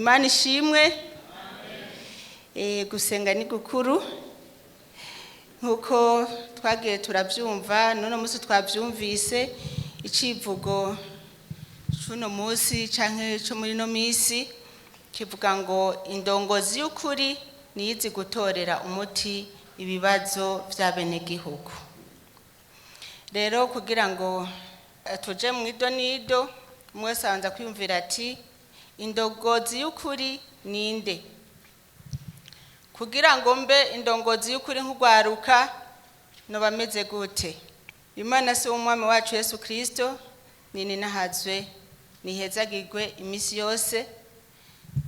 Imana ishimwe. Gusenga ni gukuru nk'uko twagiye turabyumva. N'uno munsi twabyumvise icivugo c'uno munsi canke co muri ino minsi kivuga ngo indongozi y'ukuri niyizi gutorera umuti ibibazo vy'abenegihugu. Rero kugira ngo tuje mu idonido, umwe wese abanza kwiyumvira ati: indongozi y'ukuri ninde? Kugira ngo mbe indongozi y'ukuri nk'urwaruka, noba meze gute? Imana se w'umwami wacu Yesu Kristo nini nahazwe nihezagirwe iminsi yose,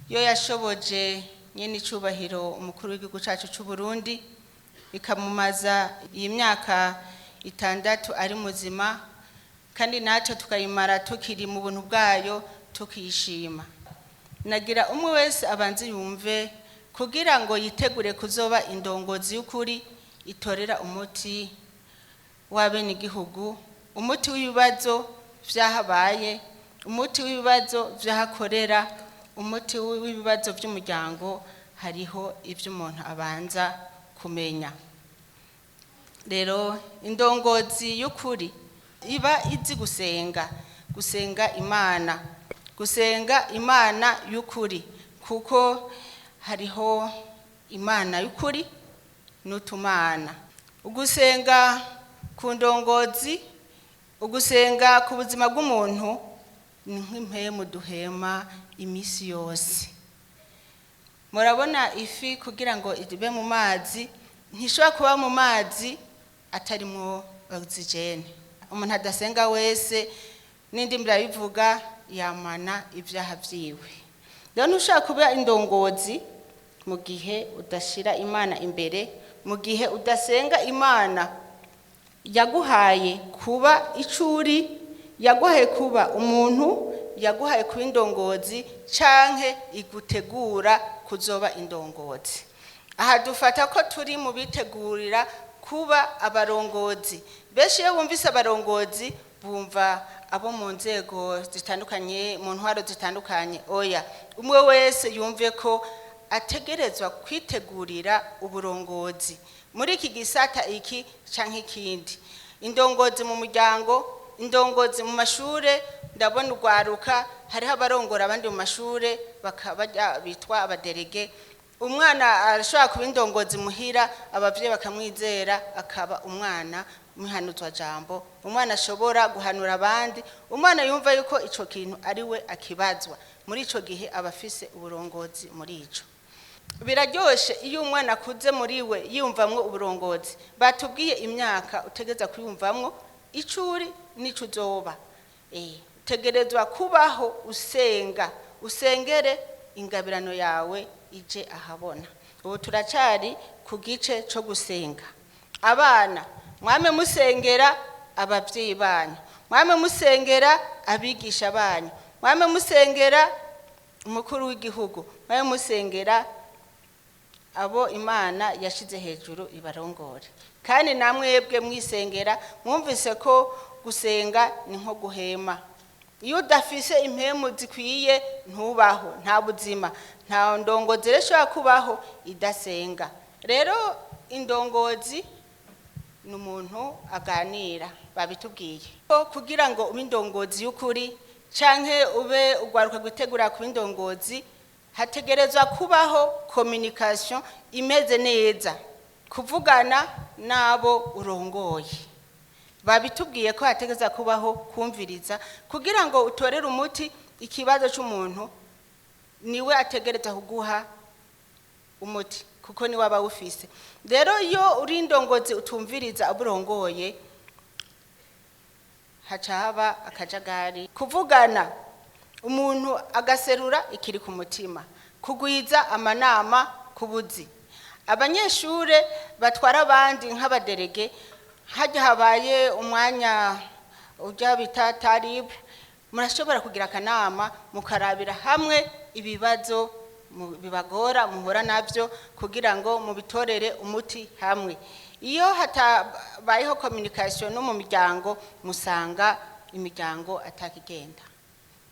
yo yashoboje nyene icubahiro umukuru w'igihugu cacu c'u Burundi, ikamumaza iyi myaka 6 ari muzima, kandi natwe tukayimara tukiri mu buntu bwayo, tukishima. Nagira umwe wese abanze yumve kugira ngo yitegure kuzoba indongozi y'ukuri itorera umuti w'abenegihugu, umuti w'ibibazo vyahabaye, umuti w'ibibazo vyahakorera, umuti w'ibibazo vy'umuryango. Hariho ivyo umuntu abanza kumenya. Rero indongozi y'ukuri iba izi gusenga, gusenga Imana, gusenga Imana y'ukuri, kuko hariho Imana y'ukuri n'utumana. Ugusenga ku ndongozi, ugusenga ku buzima bw'umuntu ni nk'impemu duhema iminsi yose. Murabona ifi, kugira ngo ibe mu mazi, ntishobora kuba mu mazi atarimwo oxygène. Umuntu adasenga wese, n'indimi irabivuga, yamana ibyaha vyiwe. Rero ntushobora kuba indongozi mu gihe udashira Imana imbere, mu gihe udasenga Imana yaguhaye kuba icuri, yaguhaye kuba umuntu, yaguhaye kuba indongozi canke igutegura kuzoba indongozi. Aha dufata ko turi mu bitegurira kuba abarongozi. Benshi iyo bumvise abarongozi bumva abo mu nzego zitandukanye, mu ntwaro zitandukanye. Oya, umwe wese yumve ko ategerezwa kwitegurira uburongozi muri iki gisata iki canke ikindi. Indongozi mu muryango, indongozi mu mashure. Ndabona urwaruka, hariho abarongora abandi mu mashure bakaba bitwa abadélégués. Umwana arashobora kuba indongozi muhira, abavyeyi bakamwizera, akaba umwana muhanuzwa jambo, umwana ashobora guhanura abandi, umwana yumva yuko ico kintu ari we akibazwa. Muri ico gihe aba afise uburongozi muri ico. Biraryoshe iyo umwana akuze muri we yiyumvamwo uburongozi. Batubwiye imyaka utegereza kwiyumvamwo icuri n'ico uzoba. Utegerezwa kubaho usenga, usengere ingabirano yawe ije ahabona. Ubu turacari ku gice co gusenga. Abana, mwame musengera abavyeyi banyu, mwame musengera abigisha banyu, mwame musengera umukuru w'igihugu, mwame musengera abo Imana yashize hejuru ibarongore. Kandi namwebwe mwisengera. Mwumvise ko gusenga ni nko guhema. Iyo udafise impemu zikwiye ntubaho, nta buzima, nta ndongozi rero ishobora kubaho idasenga. Rero indongozi ni umuntu aganira, babitubwiye ko kugira ngo ube indongozi y'ukuri canke ube ugwaruka gutegura kuba indongozi, hategerezwa kubaho communication imeze neza, kuvugana n'abo urongoye. Babitubwiye ko hategereza kubaho kumviriza kugira ngo utorere umuti ikibazo c'umuntu. Niwe ategereza kuguha umuti kuko niwe aba awufise. Rero iyo uri indongozi utumviriza abo urongoye, haca haba akajagari. Kuvugana, umuntu agaserura ikiri ku mutima, kugwiza amanama ku buzi. Abanyeshure batwara abandi nk'abadélégués, hajya habaye umwanya ujya bita taribu, murashobora kugira akanama mukarabira hamwe ibibazo bibagora muhura nabyo kugira ngo mubitorere umuti hamwe. Iyo hatabayeho communication no mu miryango, musanga imiryango atakigenda.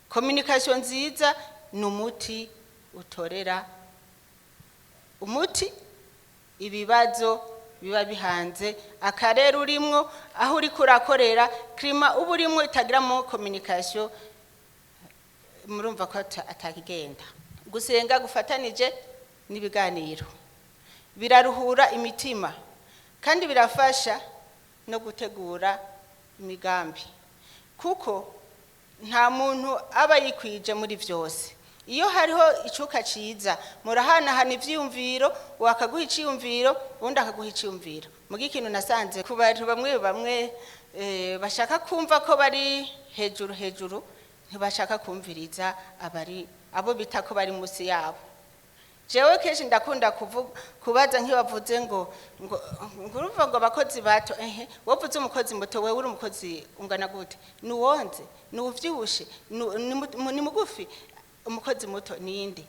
Communication nziza ni umuti. utorera umuti ibibazo biba bihanze akarere urimwo, aho uriko urakorera, climat uba urimwo itagiramo communication. Murumva ko atakigenda. Gusenga gufatanije n'ibiganiro biraruhura imitima kandi birafasha no gutegura imigambi, kuko nta muntu aba yikwije muri byose. Iyo hariho icuka ciza, murahanahana ivyiyumviro, wakaguha iciyumviro, uwundi akaguha iciyumviro. Muga ikintu nasanze ku bantu bamwe bamwe, bashaka kumva ko bari hejuru hejuru, ntibashaka kumviriza abari abo bita ko bari munsi yabo. Jewe kenshi ndakunda kubaza nk'iyo bavuze ngo urumva ngo abakozi bato, ehe, wovuze umukozi muto, wewe uri umukozi ungana gute? Ni uwonze? Ni uvyibushe? Ni mugufi? Umukozi muto ninde?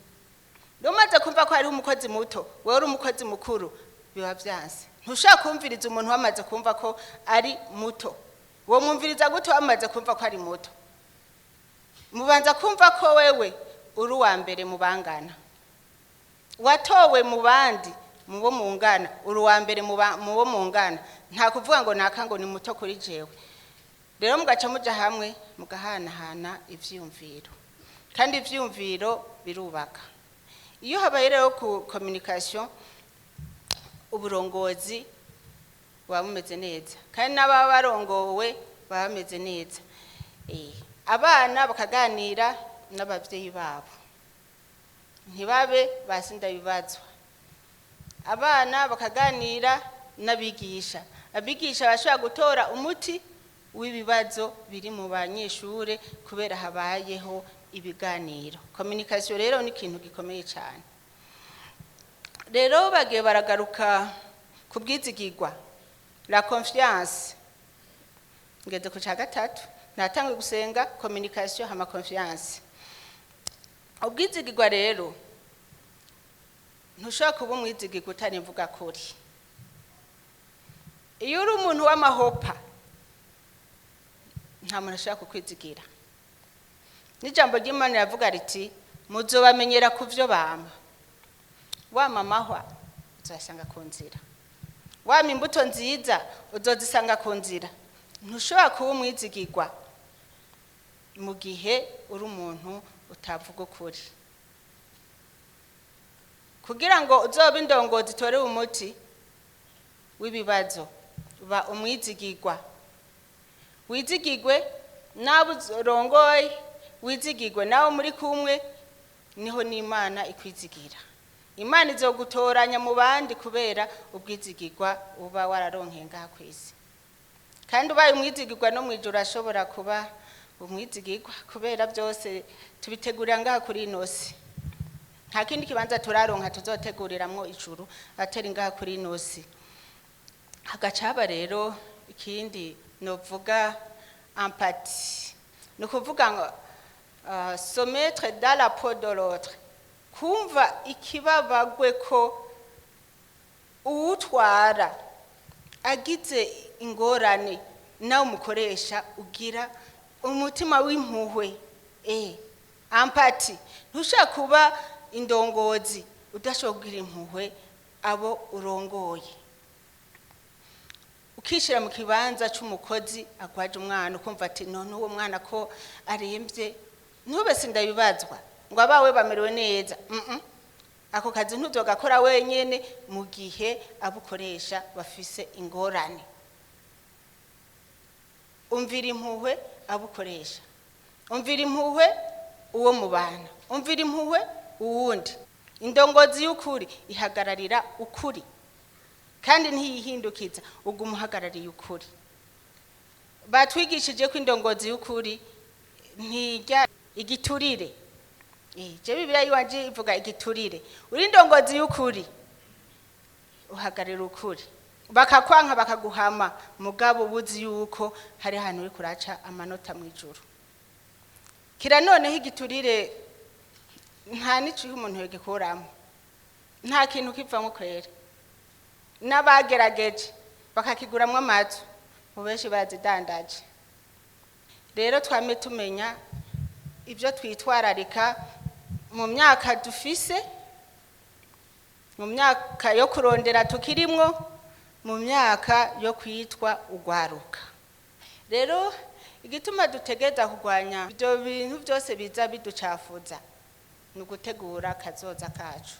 Rero umaze kumva ko hariho umukozi muto, wewe uri umukozi mukuru, biba vyanse. Ntushobora kumviriza umuntu wamaze kumva ko ari muto. Wo mwumviriza gute wamaze kumva ko ari muto? Mubanza kumva ko wewe uri uwa mbere mu bangana, watowe mu bandi mu bo mungana, uri uwa mbere mu bo mungana. Nta kuvuga ngo naka ngo ni muto kuri jewe. Rero mugaca muja hamwe, mugahanahana ivyiyumviro, kandi ivyiyumviro birubaka. Iyo habaye rero ku communication, uburongozi buba bumeze neza kandi n'ababa barongowe baba bameze neza. Abana bakaganira n'abavyeyi babo, ntibabe basinda bibazwa. Abana bakaganira n'abigisha, abigisha bashobora gutora umuti w'ibibazo biri mu banyeshure kubera habayeho ibiganiro. Communication rero ni ikintu gikomeye cyane. Rero bagiye baragaruka ku bwizigirwa, la confiance. Ngeze ku cya gatatu, natangwe gusenga, communication, hama confiance. Ubwizigirwa rero, ntushobora kuba umwizigirwa utari imvuga kuri. Iyo uri umuntu w'amahopa, nta muntu ashobora kukwizigira. N'ijambo ry'Imana riravuga riti: "Muzobamenyera ku byo bama." Wama amahwa, uzasanga ku nzira. Wama imbuto nziza, uzozisanga ku nzira. Ntushobora kuba umwizigirwa mu gihe uri umuntu utavuga ukuri. Kugira ngo uzobe indongozi itorewe umuti w'ibibazo, ba umwizigirwa, wizigirwe n'abo urongoye, wizigirwe nawe muri kumwe, niho n'Imana ikwizigira. Imana izogutoranya mu bandi kubera ubwizigirwa uba wararonkeye ngaha ku isi. Kandi ubaye umwizigirwa, no mu ijuru ashobora kuba umwizigirwa, kubera byose tubitegurira ngaha kuri ino si. Nta kindi kibanza turaronka tuzoteguriramwo ijuru atari ngaha kuri ino si. Hagaca haba rero ikindi novuga, empathie. Ni ukuvuga ngo se mettre dans la peau de l'autre, kumva ikibabagwe ko uwutwara agize ingorane, nawe umukoresha ugira umutima w'impuhwe. Empathie. Ntushobora kuba indongozi udashobora kugira impuhwe abo urongoye, ukishyira mu kibanza cy'umukozi agwaje umwana, ukumva ati: "None uwo mwana ko arembye?" Ntube sindabibazwa ngo abawe bamerewe neza. Ako kazi ntuzogakora wenyene mu gihe abo ukoresha bafise ingorane. Umvira impuhwe abo ukoresha, umvira impuhwe uwo mubana, umvira impuhwe uwundi. Indongozi y'ukuri ihagararira ukuri kandi ntiyihindukiza, uguma uhagarariye ukuri. Batwigishije ko indongozi y'ukuri ntirya igiturire. Je Bibiliya yiwanje ivuga igiturire. Uri indongozi y'ukuri, uhagararira ukuri, bakakwanka, bakaguhama, mugabo ubuzi yuko hari ahantu uri kuraca amanota mu ijuru. Kira noneho igiturire nta n'iciho umuntu yogikuramo, nta kintu kivamo kwera. N'abagerageje bakakiguramwo amazu mu benshi barazidandaje. Rero twame tumenya ibyo twitwararika. Mu myaka dufise, mu myaka yo kurondera tukirimwo, mu myaka yo kwitwa ugwaruka. Rero igituma dutegereza kurwanya ibyo bintu byose biza biducafuza ni ugutegura kazoza kacu,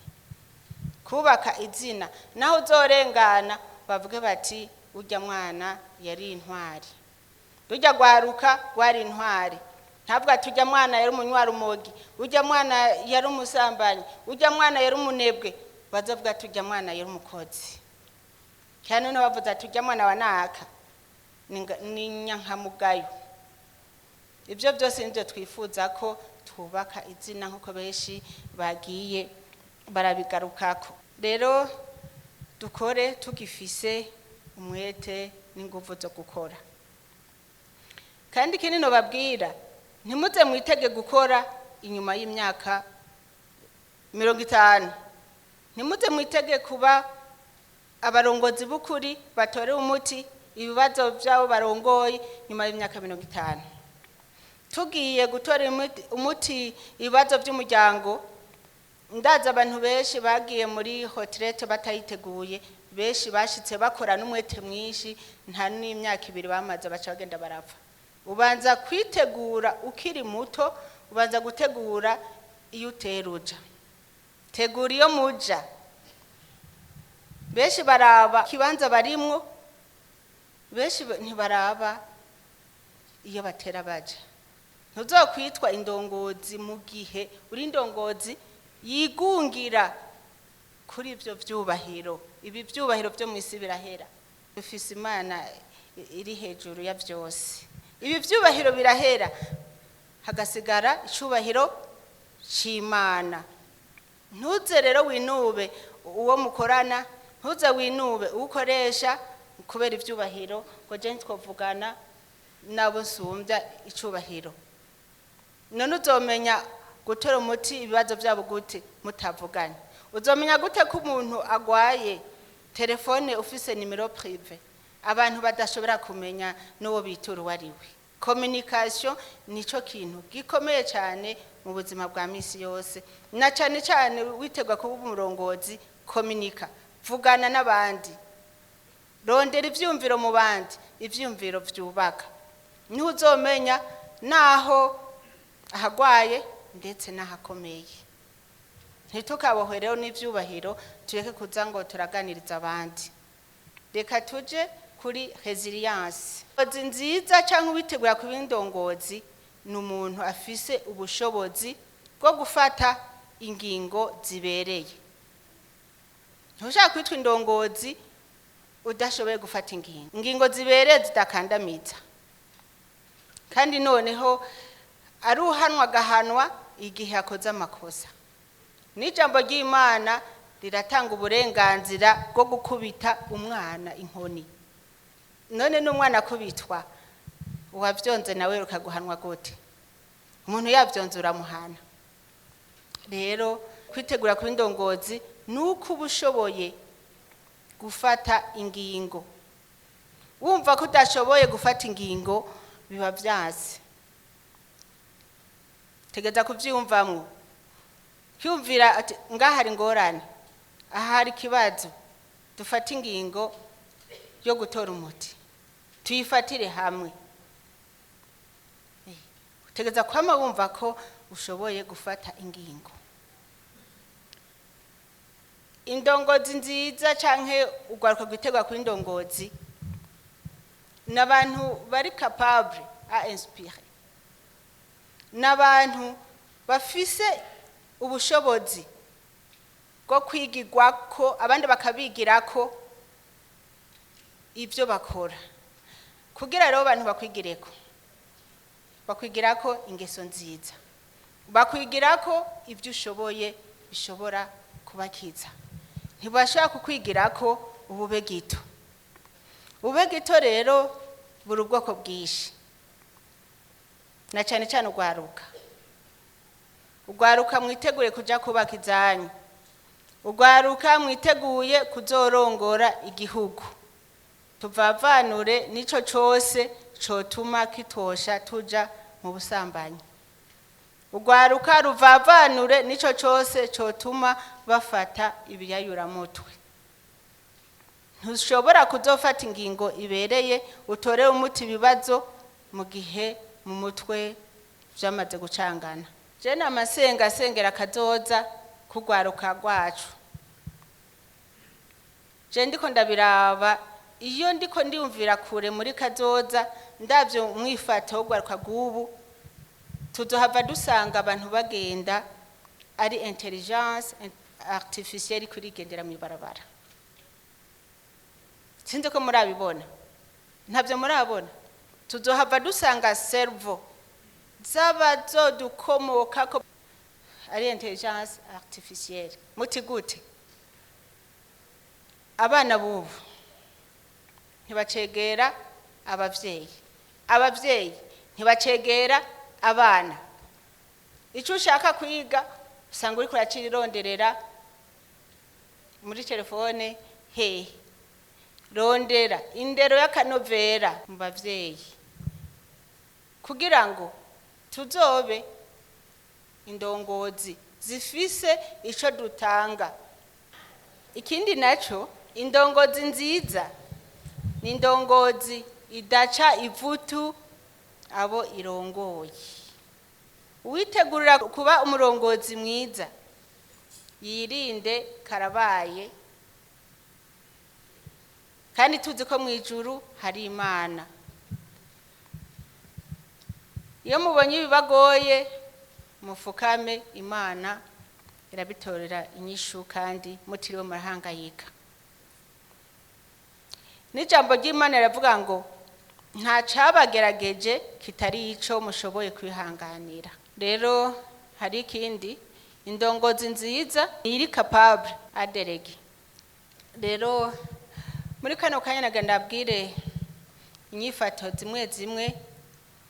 kubaka izina, naho uzorengana bavuge bati: "Urya mwana yari intwari, rujya rwaruka rwari intwari." Ntabwo ati: "Urya mwana yari umunywarumogi, urya mwana yari umusambanyi, urya mwana yari umunebwe." Bazavuga ati: "Urya mwana yari umukozi." Cyane noneho bavuze ati: "Urya mwana wa naka ni nyankamugayo." Ibyo byose nibyo twifuza, ko twubaka izina nk'uko benshi bagiye barabigarukako. Rero dukore tugifise umwete n'ingufu zo gukora. Kandi ikindi nobabwira, ntimuze mwitege gukora inyuma y'imyaka 50. Ntimuze mwitege kuba abarongozi b'ukuri batorewe umuti ibibazo by'abo barongoye nyuma y'imyaka 50. Tugiye gutora umuti ibibazo by'umuryango, ndazi abantu benshi bagiye muri retraite batayiteguye. Benshi bashitse bakora n'umwete mwinshi, nta n'imyaka 2 bamaze baca bagenda barapfa. Ubanza kwitegura ukiri muto, ubanza gutegura iyo utera uja, tegura iyo muja. Benshi baraba ikibanza barimwo, benshi ntibaraba iyo batera baja. Ntuzokwitwa indongozi mu gihe uri indongozi yigungira kuri ibyo byubahiro. Ibi byubahiro byo mu isi birahera. Dufise Imana iri hejuru ya byose. Ibi byubahiro birahera, hagasigara icyubahiro cy'Imana. Ntuze rero winube uwo mukorana, ntuze winube uwo ukoresha kubera ibyubahiro, ngo je twavugana nabo nsumbya icubahiro. None uzomenya gutora umuti ibibazo byabo gute mutavuganye? Uzomenya gute ko umuntu agwaye telefone ufise numéro privé abantu badashobora kumenya n'uwo bitura uwo ari we? Communication nico kintu gikomeye cyane mu buzima bwa misi yose, na cyane cyane witegwa kuba umurongozi. Communica, vugana n'abandi, rondera ivyumviro mu bandi, ivyumviro vyubaka. Niho uzomenya naho ahagwaye ndetse n'ahakomeye. Ntitukabohwe rero n'ivyubahiro, tureke kuza ngo turaganiriza abandi. Reka tuje kuri résilience. Indongozi nziza cyangwa uwitegura kuba indongozi ni umuntu afise ubushobozi bwo gufata ingingo zibereye. Ntushaka kwitwa indongozi udashoboye gufata ingingo zibereye, zidakandamiza, kandi noneho ari uhanwa agahanwa igihe akoze amakosa. N'ijambo ry'Imana riratanga uburenganzira bwo gukubita umwana inkoni. None n'umwana akubitwa, uwavyonze nawe ukaguhanwa gute? Umuntu yavyonze uramuhana. Rero kwitegura kuba indongozi ni uko uba ushoboye gufata ingingo. Wumva ko udashoboye gufata ingingo, biba vyanse. Tegeza kuvyiyumvamwo, kwiyumvira ati: "Ngaha hari ingorane, aha hari ikibazo, dufate ingingo yo gutora umuti, tuyifatire hamwe." Utegeza kwama wumva ko ushoboye gufata ingingo. Indongozi nziza canke urwaruka rwitegwa kuri indongozi ni abantu bari capable à inspirer, ni abantu bafise ubushobozi bwo kwigirwako, abandi bakabigirako ibyo bakora. Kugira rero abantu bakwigireko, bakwigirako ingeso nziza, bakwigirako ibyo ushoboye bishobora kubakiza. Ntibashobora kukwigirako ubube gito. Ubube gito rero buri ubwoko bwinshi, na cyane cyane urwaruka. Urwaruka mwitegure kuja kubaka izanyu, urwaruka mwiteguye kuzorongora igihugu. Tuvavanure n'ico cose cotuma kitosha tuja mu busambanyi. Urwaruka ruvavanure n'ico cose cotuma bafata ibiyayuramutwe. Ntushobora kuzofata ingingo ibereye utorere umuti ibibazo mu gihe mu mutwe vyamaze gucangana. Je namasenga asengera akazoza k'urwaruka rwacu. Je ndiko ndabiraba, iyo ndiko ndiyumvira kure muri kazoza, ndavye umwifato w'urwaruka rw'ubu, tuzohava dusanga abantu bagenda ari intelligence artificielle kurigendera mw'ibarabara. Sinzi ko murabibona, ntabyo murabona. Tuzohava dusanga cerveau z'abazodukomokako ari intelligence artificielle. Muti gute? Abana bubu ntibacegera abavyeyi, abavyeyi ntibacegera abana. Icyo ushaka kwiga usanga uriko uracironderera muri telefone hehe. Rondera indero y'akanovera mu bavyeyi kugira ngo tuzobe indongozi zifise ico dutanga. Ikindi naco, indongozi nziza ni indongozi idaca ivutu abo irongoye. Uwitegurira kuba umurongozi mwiza yirinde karabaye, kandi tuzi ko mw'ijuru hari Imana. Iyo mubonye ibibagoye mufukame, Imana irabitorera inyishu kandi mutiriwe murahangayika. N'ijambo ry'Imana riravuga ngo nta cabagerageje kitari ico mushoboye kwihanganira. Rero hari ikindi, indongozi nziza iri capable à déléguer. Rero muri kano kanya nagira ndabwire inyifato zimwe zimwe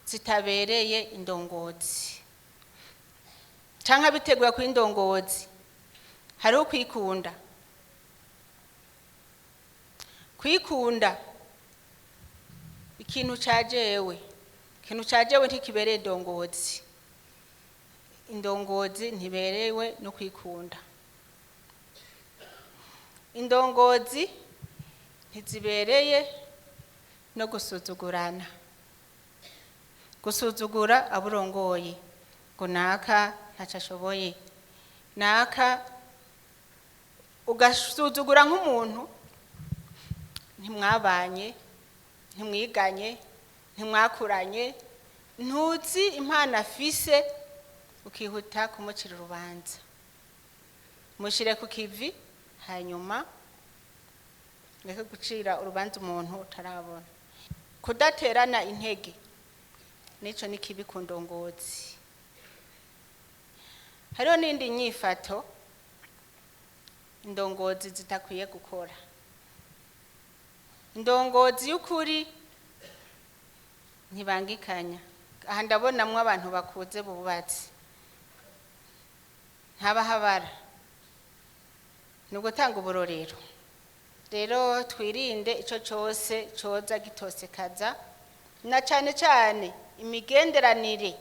zitabereye indongozi canke abitegura kuba indongozi. Hariho kwikunda. Kwikunda ikintu ca jewe, ikintu ca jewe ntikibereye indongozi. Indongozi ntiberewe no kwikunda. Indongozi ntizibereye no gusuzugurana, gusuzugura aburongoye ngo naka ntaco ashoboye, naka, ugasuzugura nk'umuntu ntimwabanye, ntimwiganye, ntimwakuranye, ntuzi impano afise, ukihuta kumucira urubanza. Mushire ku kivi, hanyuma reke gucira urubanza umuntu utarabona. Kudaterana intege nico ni kibi ku ndongozi. Hariho n'indi nyifato indongozi zitakwiye gukora. Indongozi y'ukuri ntibangikanya. Aha ndabonamwo abantu bakuze bubatse, ntabahabara, ni ugutanga uburorero. Rero twirinde ico cose coza gitosekaza, na cane cane imigenderanire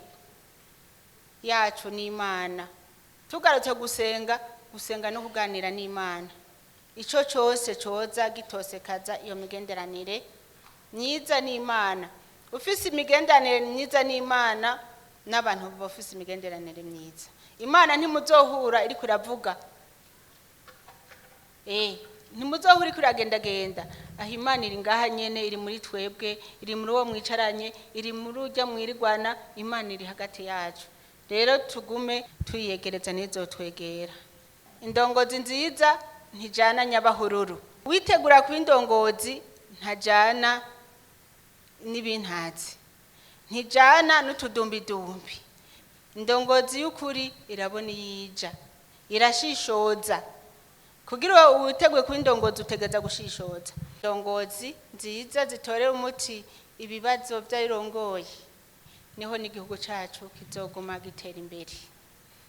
yacu n'Imana. Tugarutse gusenga, gusenga no kuganira n'Imana, ico cose coza gitosekaza iyo migenderanire myiza n'Imana. Ufise imigenderanire myiza n'Imana, n'abantu bafise imigenderanire myiza. Imana ntimuzohura iriko iravuga, ntimuzohura iriko iragendagenda. Aho Imana iri ngaha nyene, iri muri twebwe, iri muri uwo mwicaranye, iri muri urya mwirigwana, Imana iri hagati yacu. Rero tugume tuyiyegereza, ntizotwegera. Indongozi nziza ntijana nyabahururu. Witegura kuba indongozi ntajana n'ibintazi, ntijana n'utudumbidumbi. Indongozi y'ukuri irabona iyija, irashishoza. Kugira witeguye kuba indongozi utegereza gushishoza. Indongozi nziza zitorera umuti ibibazo vy'ayirongoye, niho n'igihugu cacu kizoguma gitera imbere.